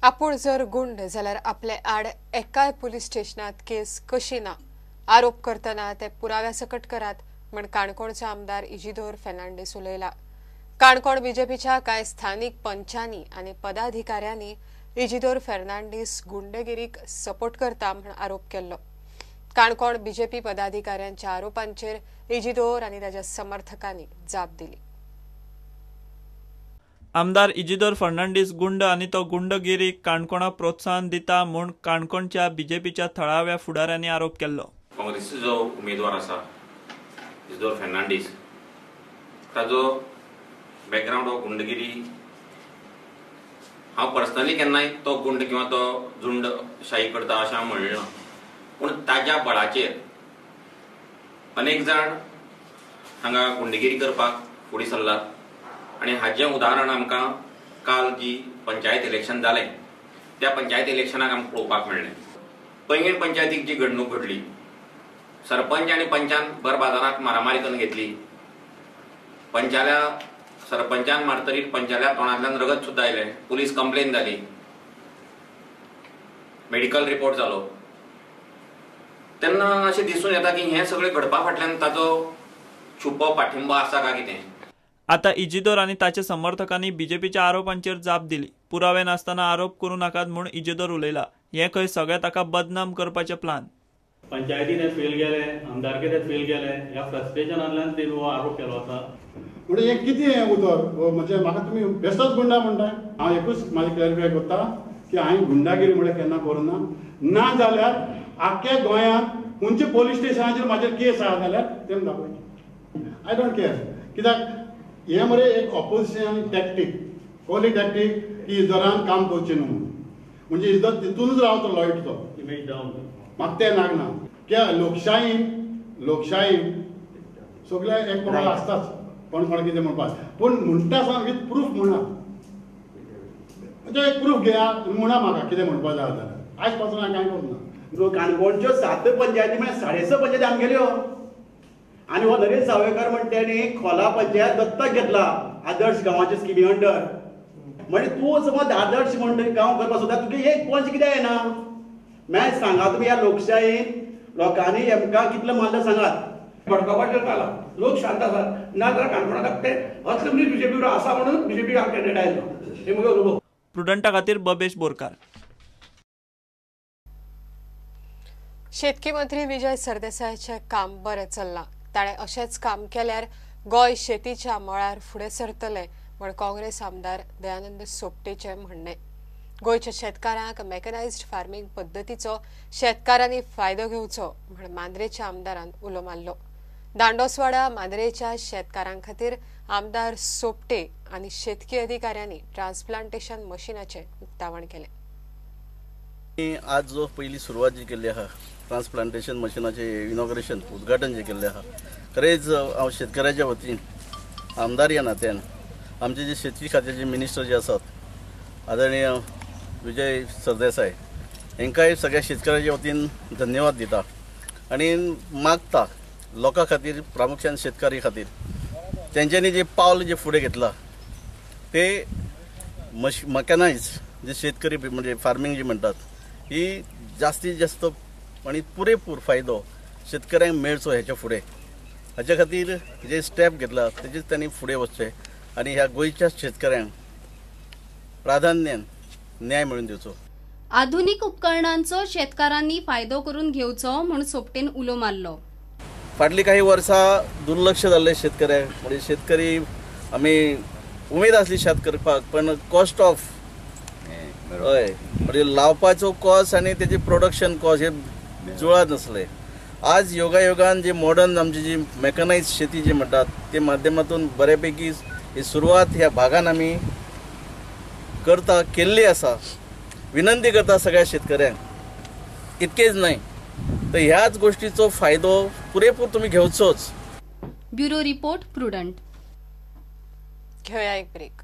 आपूण जर गुंड जाल्यार आपले आड एकाय पुलीस स्टेशनात केस कशी ना आरोप करतना ते पुराव्या सकट करात म्हण काणकोणचो आमदार इजिदोर फेर्नांडीस उलयला। काणकोण बीजेपीच्या कांय स्थानिक पंचांनी आनी पदाधिकाऱ्यांनी इजिदोर फेर्नांडीस गुंडगिरीक सपोर्ट करता म्हण आरोप केल्लो। काणकोण बीजेपी पदाधिकाऱ्यांच्या आरोपांचेर इजिदोर आनी ताच्या समर्थकांनी जाप दिली। आमदार इजिदोर फर्नांडीस गुंड आनी तो गुंडगिरीक काणकोणा प्रोत्साहन दिता म्हूण काणकोणच्या बीजेपीच्या थळाव्या फुडाऱ्यांनी आरोप केल्लो। काँग्रेसीचो जो उमेदवार आसा इजिदोर फर्नांडीस ताजो बॅकग्रावंड हो गुंडगिरी। हांव पर्सनली केन्नाय तो गुंड किंवा तो झुंडशाही करता अशें हांव म्हणलें ना, पूण ताज्या बळाचेर अनेक जाण हांगा गुंडगिरी करपाक फुडें सरलात आनी हाजें उदाहरण आमकां काल जी पंचायत इलेक्शन जालें त्या पंचायत इलेक्शनाक आमकां पळोवपाक मेळ्ळें। पैंगीण पंचायतीक जी घडणूक घडली, सरपंच आनी पंचान भर बाजाराक मारामारी करून घेतली। पंचाल्या सरपंचान मारतरीर पंचाल्या तोंडांतल्यान रगत सुद्दां आयलें, पुलीस कंप्लेन जाली, मेडिकल रिपोर्ट जालो। तेन्ना अशें दिसून येता की हें सगळें घडपा फाटल्यान ताजो छुपो पाठिंबो आसा काय कितें। आता इजिदोर आनी ताच्या समर्थकांनी बीजेपीच्या आरोपांचेर जाप दिली। पुरावे नासतना आरोप करू नाकात म्हूण इजिदोर उलयला। हे खंय सगळे ताका बदनाम करपाचे प्लान। पंचायतीन ते फेल गेले, आमदारके ते फेल गेले, ह्या फ्रस्ट्रेशनांतल्यान ते हो आरोप केलो आसा। म्हणजे हें कितें हें उतर म्हणजे म्हाका तुमी बेश्टोच गुंडा म्हणटा। हांव एकूच म्हाजें क्लॅरिफाय करता की हांवें गुंडागिरी म्हळ्यार केन्ना करूं ना, ना जाल्यार आख्ख्या गोंयांत खंयच्या पोलीस स्टेशनाचेर म्हाजेर केस आसा जाल्यार तें दाखोवचें। I don't care, कित्याक हें मरे एक ऑपोजिशन टॅक्टीक, कसली टॅक्टीक की इजोरान काम करचें न्हू म्हणून, म्हणजे इजोर तितूनच रावतो लॉयटचो इमेज डावन। म्हाका तें लागना कित्याक लोकशायेन सगळे एकमेकाक आसताच कोण कोण कितें म्हणपाक, पूण म्हणटा आसतना वीथ प्रूफ म्हणा, म्हणजे एक प्रूफ घेया म्हणा म्हाका कितें म्हणपाक जाय जाल्यार। आयज पासून हांवें कांय करूं ना। काणकोणच्यो 7 पंचायती म्हळ्यार 6.5 पंचायती आमगेल्यो आनी हो नरेश सावयकार म्हणटा तेणी खोला पंचायत दत्तक घेतला आदर्श गांवाचे स्किमी अंडर। म्हणजे तूं समज आदर्श म्हणटा गांव करपाक सोदता, तुगे एक पंच कित्याक येना? मागीर सांगा तुमी ह्या लोकशायेन लोकांनी हेमकां कितलें मानलें सांगात। भडकावपाचेर घाला, लोक शांत आसात, ना जाल्यार काणकोणाक ते असले मनीस बीजेपी आसा म्हणून बीजेपी कॅन्डिडेट आयलो हे म्हजो अनुभव। प्रुडंटा खातीर बबेश बोरकार। शेतकी मंत्री विजय सरदेसायाचें काम बरें चल्लां, ताणें अशेंच काम केल्यार गोंय शेतीच्या मळार फुडें सरतलें म्हण काँग्रेस आमदार दयानंद सोपटेचें म्हणणें। गोंयच्या शेतकारांक मेकनायज्ड फार्मींग पद्दतीचो शेतकारांनी फायदो घेवचो म्हण मांद्रेच्या आमदारान उलो मारलो। दांडोसवाडा मांद्रेच्या शेतकारां खातीर आमदार सोपटे आनी शेतकी अधिकाऱ्यांनी ट्रान्सप्लांटेशन मशिनाचें उक्तावण केलें। आज जो पयली सुरवात जी केल्ली आहा ट्रान्सप्लांटेशन मशिनाचें इनॉग्रेशन उद्घाटन जे केल्लें आहा, खरेंच हांव शेतकऱ्याच्या वतीन आमदार ह्या नात्यान आमचे जे शेती खात्याचे मिनिस्टर जे आसात आदरणीय विजय सरदेसाय हांकांय सगळ्या शेतकऱ्याच्या वतीन धन्यवाद दिता आनी मागता लोकां खातीर, प्रामुख्यान शेतकरी खातीर तेंच्यांनी जे पावल जे फुडें घेतलां ते मॅकनायज जे शेतकरी म्हणजे फार्मींग जी म्हणटात ही जास्तीत जास्त आनी पुरेपूर फायदो शेतकऱ्यांक मेळचो हेच्या फुडें, हाच्या खातीर जे स्टेप घेतला तेजेच तांणी फुडें वचचें आनी ह्या गोंयच्या शेतकऱ्यांक प्राधान्यान न्याय मेळून दिवचो। आधुनिक उपकरणांचो शेतकारांनी फायदो करून घेवचो म्हूण सोपटेन उलो मारलो। फाटलीं काही वर्सां दुर्लक्ष जाल्लें शेतकऱ्यांक, म्हणजे शेतकरी आमी उमेद आसली शेत करपाक, पण कॉस्ट ऑफ हय म्हणजे लावपाचो कॉस्ट आनी तेजे प्रोडक्शन कॉस्ट हे जुळत नासले। आज योगायोगान जे मॉडर्न आमची जी मेकनायज शेती जी म्हणटात ते माध्यमातून बऱ्यापैकी ही सुरवात ह्या भागान आमी करता केल्ली आसा। विनंती करता सगळ्या शेतकऱ्यांक, इतकेच न्हय तर ह्याच गोष्टीचो फायदो पुरेपूर तुमी घेवचोच। Bureau report, Prudent. घेवया एक ब्रेक।